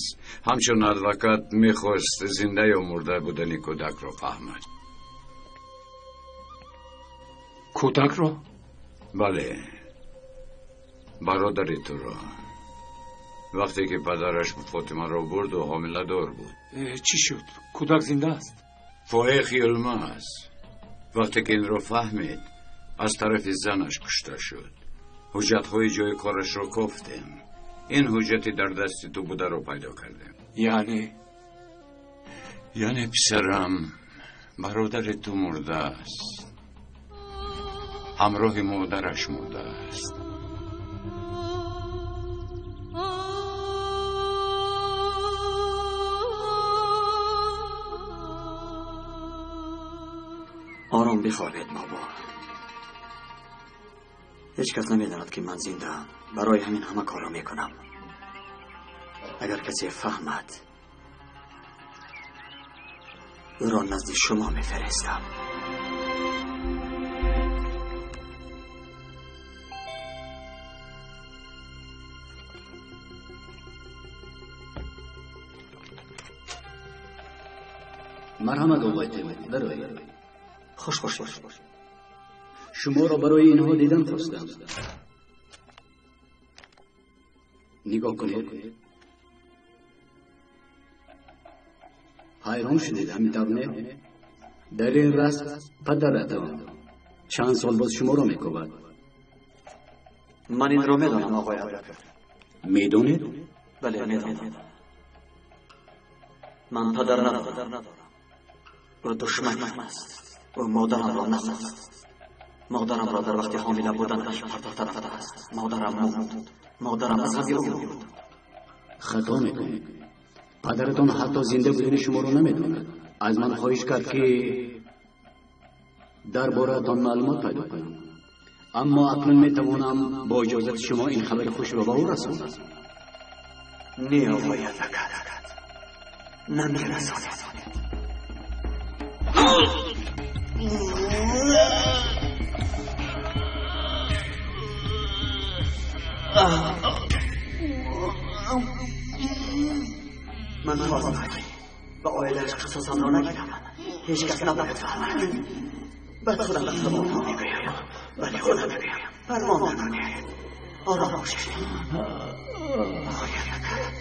ҳамчун адвокат мехост зинда ё мурда будани кӯдакро фаҳмад. Кӯдакро? Бале, бародари туро. Вақте ки падараш Фотимаро бурд, ӯ ҳомиладор буд. Чӣ шуд? Кӯдак зинда аст? Фоиқ Юлмаз вақте ки инро фаҳмид, аз тарафи занаш кушта шуд. Ҳуҷҷатҳои ҷои корашро кофтем. Ин ҳуҷҷати дар дасти ту бударо пайдо кардем. Яъне? Яъне писарам, бародари ту мурдааст. Ҳамроҳи модараш мурдааст. Ором бихобед, бобо. Ҳеҷ кас намедонад ки ман зиндаам. Барои ҳамин ҳама корро мекунам. Агар касе фаҳмад, ӯро назди шумо мефиристам. Марҳамат, оқои Темур, дароед. Хуш бошед. Шуморо барои инҳо дидан хостам. Нигоҳ кунед. Ҳайрон шудед, ҳамин тавр не? Дар ин расм падаратон чанд сол боз шуморо мекӯбад. Ман инро медонам, оқои адвокат. Медонед? Бале, медонам. Ман падар надорам. Ӯ душманам аст. Ӯ модарамро нахост. Модарамро дар вақти ҳомила буданаш партофта рафтааст. Модарам мурд. Модарам аз ғами ӯ мурд. Хато мекунед. Падаратон ҳатто зинда будани шуморо намедонад. Аз ман хоҳиш кард ки дар бораатон маълумот пайдо кунам. Аммо акнун метавонам бо иҷозати шумо ин хабари хушро ба ӯ расонам. Не, оқои адвокат. Намерасонед. Ман хостам ки ба оилааш қисосамро нагирам. Ҳеҷ кас набояд фаҳмад. Баъд худам ба онҳо мегӯям. Бале, худам мегӯям. Парво накунед. Ором бошед. Оқои адвокат.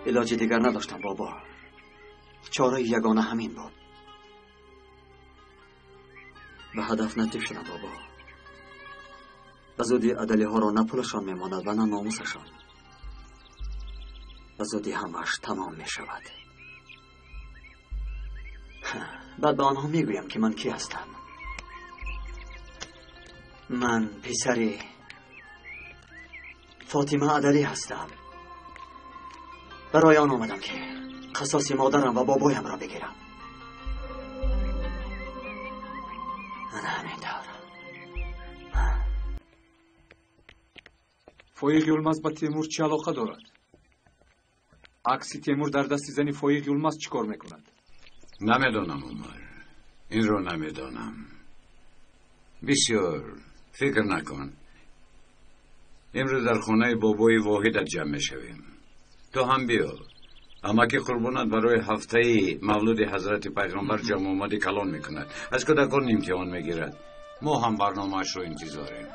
Илоҷи дигар надоштам бобо. Чораи ягона ҳамин буд. Ба ҳадаф наздик шудам бобо. Ба зудӣ адалиҳоро на пулашон мемонад ва на номусашон. Ба зудӣ ҳамааш тамом мешавад. Баъд ба онҳо мегӯям ки ман кӣ ҳастам. Ман писари Фотима Адалӣ ҳастам. Барои он омадам ки қасоси модарам ва бобоямро бигирам. Ана ҳамин тавр. Фоиқ Юлмаз ба Темур чӣ алоқа дорад? Акси Темур дар дасти зани Фоиқ Юлмаз чӣ кор мекунад? Намедонам, Умар. Инро намедонам. Бисёр фикр накун. Имрӯз дар хонаи бобои Воҳидат ҷамъ мешавем. Ту ҳам биё. Амаки Қурбонат барои ҳафтаи мавлуди ҳазрати пайғамбар ҷамъомади калон мекунад. Аз кӯдакон имтиҳон мегирад. Мо ҳам барномаашро интизорем.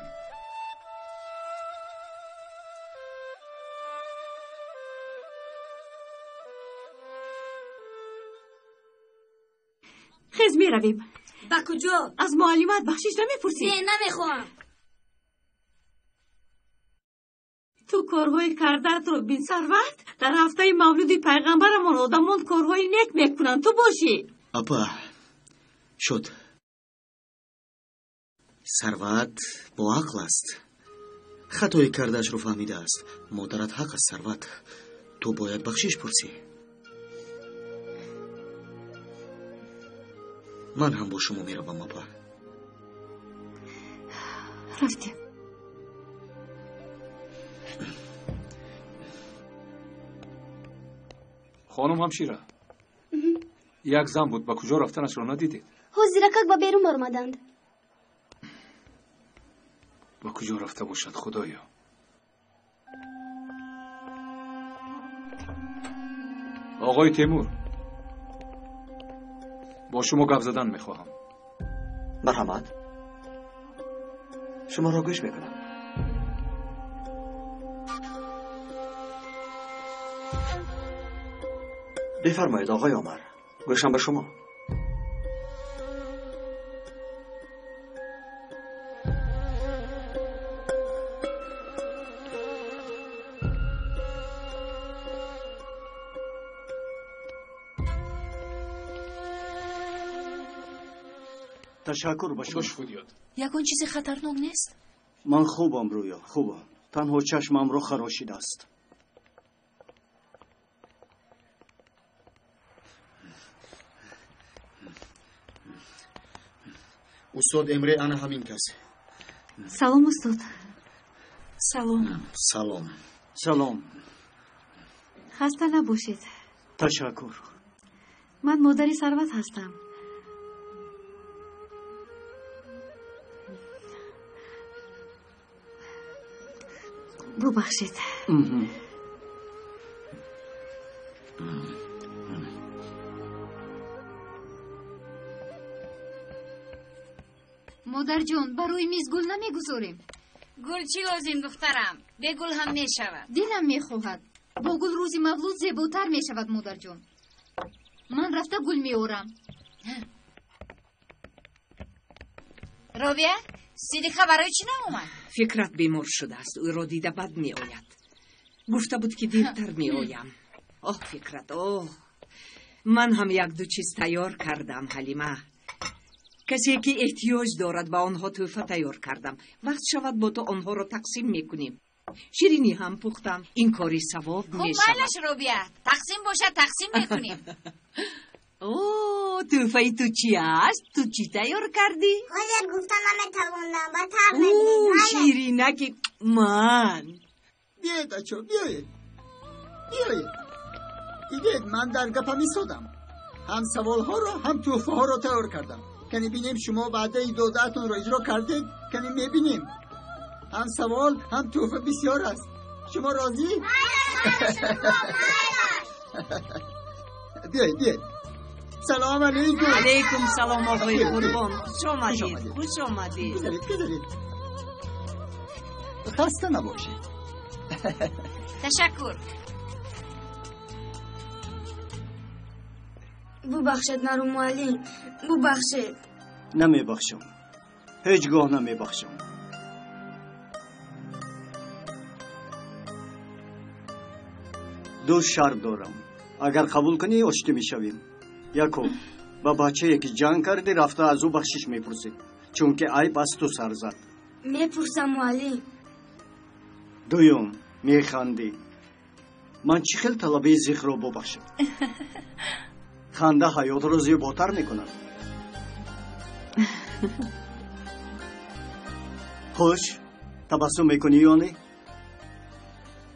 Хез меравем. Ба куҷо? Аз муаллимат бахшиш намепурсӣ? Не, намехоҳам. Ту корҳои кардаатро бин, Сарват. Дар ҳафтаи мавлуди пайғамбарамон одамон корҳои нек мекунанд. Ту бошӣ. Апа, шуд. Сарват боақл аст. Хатои кардаашро фаҳмидааст. Модарат ҳақ аст, Сарват. Ту бояд бахшиш пурсӣ. Ман ҳам бо шумо меравам, апа. Рафтем. Хонум ҳамшира, як зан буд, ба куҷо рафтанашро надидед? Ҳозиракак ба берун баромаданд. Ба куҷо рафта бошад, худоё? Оғои Темур, бо шумо гап задан мехоҳам. Марҳамат, шуморо гӯш мекунам. Бифармоед, оғои Омар, гӯшам ба шумо. Ташаккур ба шумо. Ягон чизи хатарнок нест? Ман хубам, Рӯё, хубам. Танҳо чашмамро харошидааст. Устод Эмре ана ҳамин кас. Салом, устод. Салом. Салом. Салом. Хаста набошед. Ташаккур. Ман модари Сарват ҳастам. Бубахшед. Модарҷон, барои миз гул намегузорем. Гул чӣ лозим, духтарам? Бе гул ҳам мешавад. Дилам мехоҳад. Бо гул рӯзи мавлуд зеботар мешавад, модарҷон. Ман рафта гул меорам. Робия, Сидиқа барои чӣ наомад? Фикрат бемор шудааст. Ӯро дида бад меояд. Гуфта буд ки дертар меоям. Оҳ, Фикрат, оҳ. Ман ҳам як-ду чиз тайёр кардам, Ҳалима. Касе ки эҳтиёҷ дорад, ба онҳо тӯҳфа тайёр кардам. Вақт шавад, бо ту онҳоро тақсим мекунем. Ширинӣ ҳам пухтам. Ин кори савоб мешавад. Хуб, майлаш, Робия. Тақсим бошад, тақсим мекунем. О, тӯҳфаи ту чи аст? Ту чӣ тайёр кардӣ? Ҳозир гуфта наметавонам, ба тар мебинед. Ширинаки ман. Биёед, ачо, биёед. Биёед. Дидед, ман дар гапам истодам. Ҳам саволҳоро, ҳам тӯҳфаҳоро тайёр кардам. Кани бинем шумо ваъдаи додаатонро иҷро кардед, кани мебинем. Ҳам савол, ҳам тӯҳфа бисёр аст. Шумо розӣ? Биёед, биёед. Салом алейкум. Алейкум салом, оғои Қурбон. Хуш омадед, хуш омадед. Гузаред, гузаред. Хаста набошед. Ташаккур. Бубахшед маро муаллим, бубахшед. Намебахшам. Ҳеҷ гоҳ намебахшам. Ду шарт дорам. Агар қабул кунӣ, оштӣ мешавем. Якум, ба бачае ки ҷанг кардӣ, рафта аз ӯ бахшиш мепурсӣ, чунки айб аз ту сар зад. Мепурсам муаллим. Дуюм, механдӣ. Ман чӣ хел талабаи зихро бубахшам? Ханда ҳаётро зеботар мекунад. Хуш, табассум мекунӣ ё не?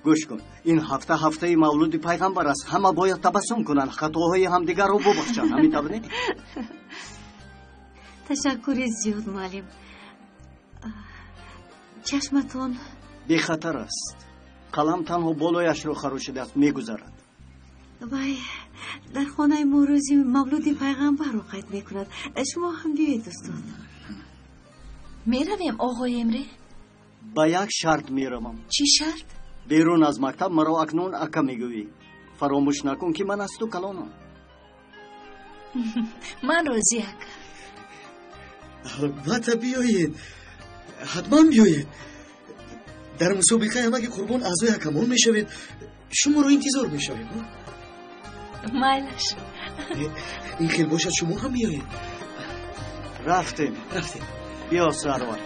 Гӯш кун, ин ҳафта ҳафтаи мавлуди пайғамбар аст. Ҳама бояд табассум кунанд, хатоҳои ҳамдигарро бубахшанд. Ҳамин тавр не? Ташаккури зиёд, муаллим. Чашматон бехатар аст. Қалам танҳо болояшро харошидааст, мегузарад. Вай, дар хонаи мо рӯзи мавлуди пайғамбарро қайд мекунад. Шумо ҳам биёед, устод. Меравем, оғои Эмре? Ба як шарт меравам. Чӣ шарт? Берун аз мактаб маро акнун ака мегӯӣ. Фаромӯш накун, ки ман аз ту калонам. Ман розӣ, ака. Албатта биёед, ҳатман биёед. Дар мусобиқаи ҳамаги Қурбон аъзои ҳакамон мешавед. Шуморо интизор мешавем. Майлаш. Ин хел бошад, шумо ҳам биёед. Рафтем. Рафтем. Биё, Сарват.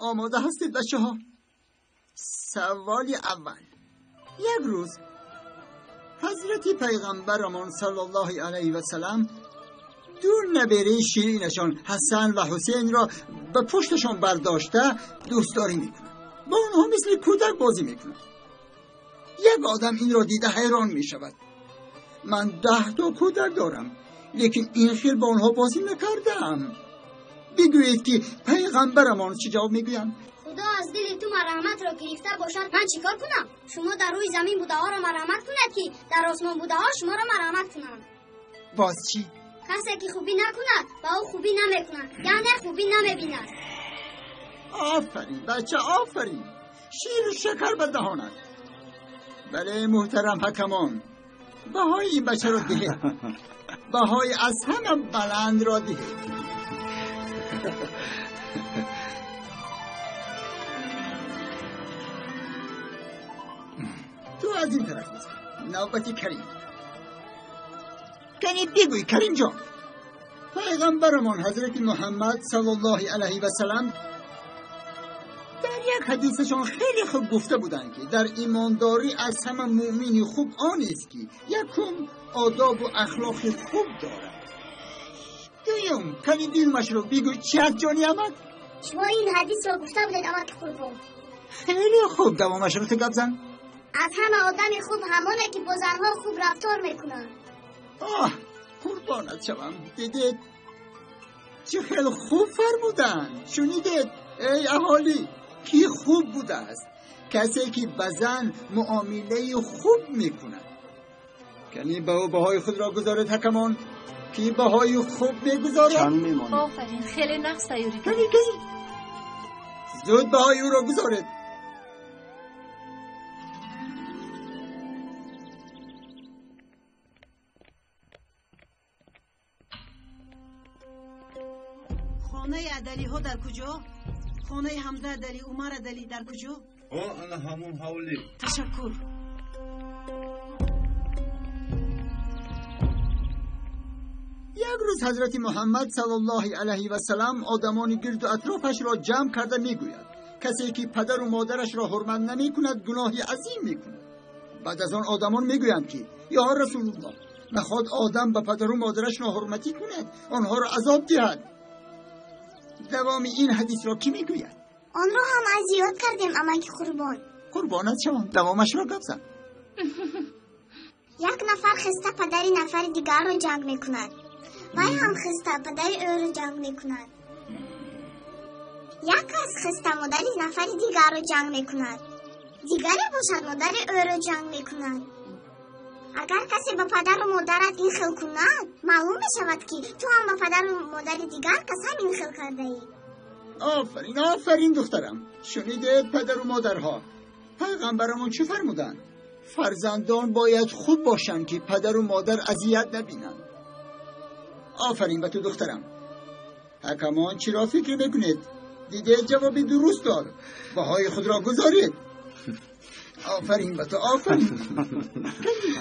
Омода ҳастед, бачаҳо? Саволи аввал. Як рӯз ҳазрати пайғамбарамон саллаллоҳу алайҳи васалам ду набераи ширинашон Ҳасан ва Ҳусейнро ба пушташон бардошта дӯстдорӣ мекунанд. Бо онҳо мисли кӯдак бозӣ мекунанд. Як одам инро дида ҳайрон мешавад. Ман 10 то кӯдак дорам, лекин ин хел бо онҳо бозӣ накардаам. Бигӯед ки пайғамбарамон чӣ ҷавоб мегӯянд? Худо аз дили ту марҳаматро гирифта бошад, ман чӣ кор кунам? Шумо дар рӯи замин будаҳоро марҳамат кунед, ки дар осмон будаҳо шуморо марҳамат кунанд. Боз чӣ? Касе ки хубӣ накунад, ба ӯ хубӣ намекунад, яъне хубӣ намебинад. Офарин бача, офарин. Ширу шакар ба даҳонат. Бале, муҳтарам ҳакамон, баҳои ин бачаро диҳед. Баҳои аз ҳама баландро диҳед. Ту аз ин тараф бизан. Навбати Карим. Кани бигӯй, Карим ҷон. Пайғамбарамон ҳазрати Муҳаммад саллаллоҳу алайҳи васалам дар як ҳадисашон хеле хуб гуфта буданд, ки дар имондорӣ аз ҳама муъмини хуб он аст, ки якум одобу ахлоқи хуб дорад. Дуюм, кани дилмашро бигӯй, чӣ аст, ҷони амак? Шумо ин ҳадисро гуфта будед, амаки Қурбон. Хеле хуб, давомашро ту гап зан. Аз ҳама одами хуб ҳамоне, ки бо занҳо хуб рафтор мекунад. Оҳ, қурбонат шавам. Дидед, чӣ хеле хуб фармуданд. Шунидед, эй аҳолӣ, ки хуб будааст? Касе ки ба зан муомилаи хуб мекунад. Кани ба ӯ баҳои худро гузоред, ҳакамон. Ки баҳои хуб мегузорад? Чанд мемонад? Офарин, хеле нағз тайёрӣ. Кани, кани, зуд баҳои ӯро гузоред. Хонаи адалиҳо дар куҷо? Хонаи Ҳамза адали, Умар адали дар куҷо? О, ана ҳамон ҳавлӣ. Ташаккур. Як рӯз ҳазрати Муҳаммад саллаллоҳу алайҳи васалам одамони гирду атрофашро ҷамъ карда мегӯяд: касе ки падару модарашро ҳурмат намекунад, гуноҳи азим мекунад. Баъд аз он одамон мегӯянд, ки ё Расулуллоҳ, наход одам ба падару модараш ноҳурматӣ кунад, онҳоро азоб диҳад. Давоми ин ҳадисро кӣ мегӯяд? Онро ҳам аз ёд кардем, амаки Қурбон. Қурбонат шавам, давомашро гап зан. Як нафар хиста падари нафари дигарро ҷанг мекунад. Вай ҳам хиста падари ӯро ҷанг мекунад. Як кас хиста модари нафари дигарро ҷанг мекунад. Дигаре бошад модари ӯро ҷанг мекунад. Агар касе ба падару модарат ин хел кунад, маълум мешавад, ки ту ҳам ба падару модари дигар кас ҳам ин хел кардаӣ. Офарин, офарин духтарам. Шунидед падару модарҳо, пайғамбарамон чӣ фармуданд? Фарзандон бояд хуб бошанд, ки падару модар азият набинанд. Офарин ба ту духтарам. Ҳакамон чиро фикр мекунед? Дидед ҷавоби дуруст дод. Баҳои худро гузоред. Офарин ба ту, офарин.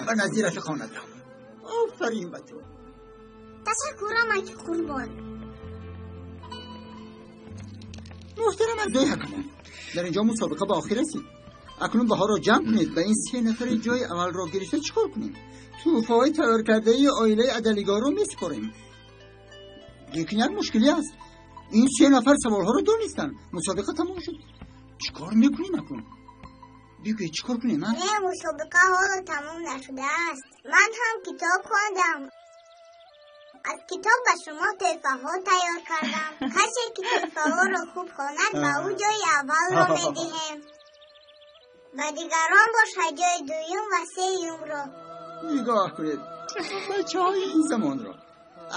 Ба назди рафиқонат рав. Офарин ба ту. Ташаккур, амаки Қурбон. Муҳтарам аъзои ҳакамон, дар инҷо мусобиқа ба охир расид. Акнун баҳоро ҷамъ кунед ва ин се нафари ҷои аввалро гирифта чӣ кор кунем? Тӯҳфаҳои тайёркардаи оилаи адалигарро месупорем. Лекин як мушкилӣ аст. Ин се нафар саволҳоро донистанд. Мусобиқа тамом шуд. Чӣ кор мекунем акнун? Бигӯед, чӣ кор кунем? Не, мусобиқа ҳоло тамом нашудааст. Ман ҳам китоб хондам. Аз китоб ба шумо тӯҳфаҳо тайёр кардам. Касе ки тӯҳфаҳоро хуб хонад, ба ӯ ҷои аввалро медиҳем. Ба дигарон бошад ҷои дуюм ва сеюмро. Нигоҳ кунед бачаҳои ин замонро.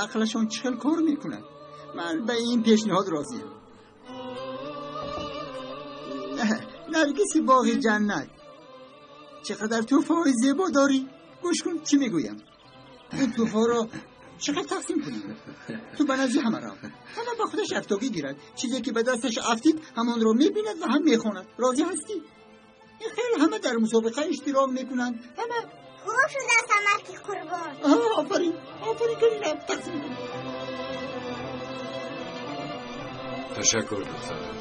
Ақлашон чӣ хел кор мекунад. Ман ба ин пешниҳод розиям. Наргиси боғи ҷаннат, чӣ қадар тӯҳфаҳои зебо дорӣ. Гӯш кун чӣ мегӯям. Ин тӯҳфаҳоро чӣ қадр тақсим кунем? Ту ба назди ҳама рав. Ҳама ба худаш яктогӣ гирад. Чизе ки ба дасташ афтид, ҳамонро мебинад ва ҳам мехонад. Розӣ ҳастӣ? Ин хел ҳама дар мусобиқа иштирок мекунанд. Ҳама хуб шудааст, амаки Қурбон. Офарин, офарин, калинам тақсим кун. Ташаккур, духтарам.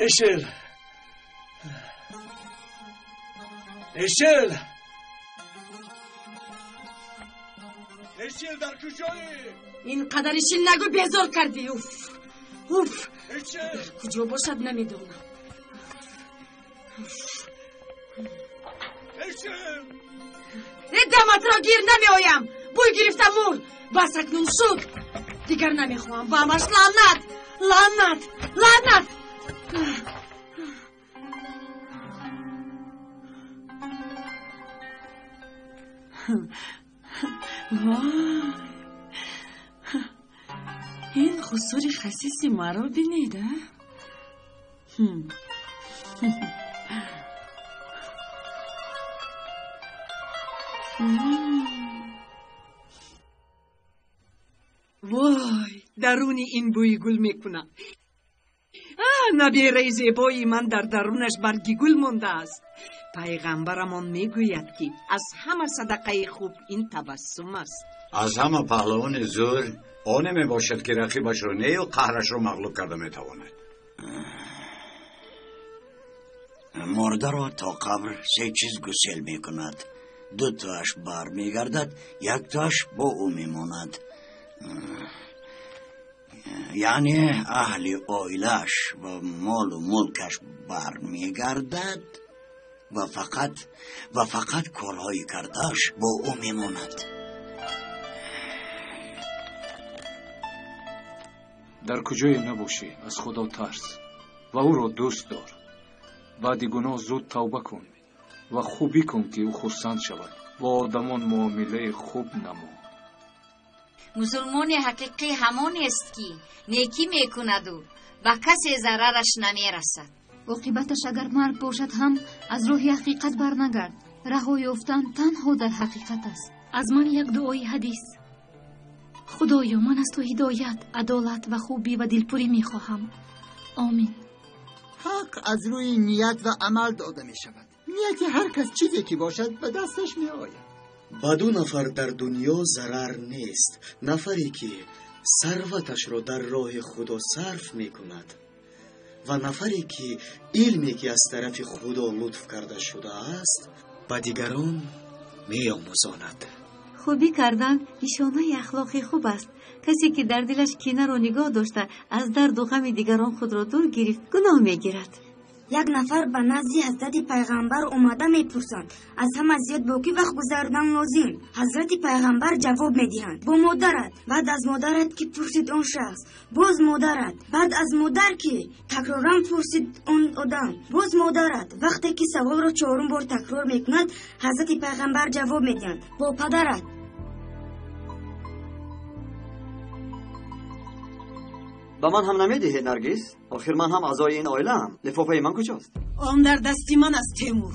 Эшел! Эшел! Эшел, дар куҷоӣ? Ин қадар ишил нагӯ, безор кардӣ. Уф, уф, дар куҷо бошад намедонам. Э, даматро гир, намеоям. Бӯй гирифта мур. Бас, акнун шуд. Дигар намехоҳам. Ба ҳамаш лаънат, лаънат, лаънат. Вой, ин хусури хасиси маро бинед, а? Вой, даруни ин бӯи гул мекунад. Набераи зебои ман дар дарунаш барги гул мондааст. Пайғамбарамон мегӯяд, ки аз ҳама садақаи хуб ин табассум аст. Аз ҳама паҳлавони зӯр оне мебошад, ки рақибашро нею қаҳрашро мағлуб карда метавонад. Мурдаро то қабр се чиз гусел мекунад. Ду тоаш бармегардад, як тоаш бо ӯ мемонад. Яъне аҳли оилааш ва молу мулкаш бармегардад ва фақат корҳои кардааш бо ӯ мемонад. Дар куҷое набошӣ, аз Худо тарс ва ӯро дӯст дор. Баъди гуноҳ зуд тавба кун ва хубӣ кун, ки ӯ хурсанд шавад. Бо одамон муомилаи хуб намо. Мусулмони ҳақиқӣ ҳамонест, ки некӣ мекунаду ба касе зарараш намерасад. Оқибаташ агар марг бошад ҳам аз роҳи ҳақиқат барнагард. Раҳо ёфтан танҳо дар ҳақиқат аст. Аз ман як дуои ҳадис. Худоё, ман аз ту ҳидоят, адолат ва хубӣ ва дилпурӣ мехоҳам. Омин. Ҳақ аз рӯи ният ва амал дода мешавад. Нияти ҳар кас чизе ки бошад, ба дасташ меояд. Ба ду нафар дар дунё зарар нест. Нафаре ки сарваташро дар роҳи Худо сарф мекунад ва нафаре ки илме ки аз тарафи Худо лутф карда шудааст ба дигарон меомӯзонад. Хубӣ кардан нишонаи ахлоқи хуб аст. Касе ки дар дилаш кинаро нигоҳ дошта, аз дарду ғами дигарон худро дур гирифт, гуноҳ мегирад. Як нафар ба назди ҳазрати пайғамбар омада мепурсанд: аз ҳама зиёд бо кӣ вақт гузаронидан лозим? Ҳазрати пайғамбар ҷавоб медиҳанд: бо модарат. Баъд аз модарат ки пурсид он шахс, боз модарат. Баъд аз модар ки такроран пурсид он одам, боз модарат. Вақте ки саволро чорум бор такрор мекунад, ҳазрати пайғамбар ҷавоб медиҳанд: бо падарат. Ба ман ҳам намедиҳед, Наргиз? Охир ман ҳам аъзои ин оилаам. Лифофаи ман куҷост? Он дар дасти ман аст, Темур.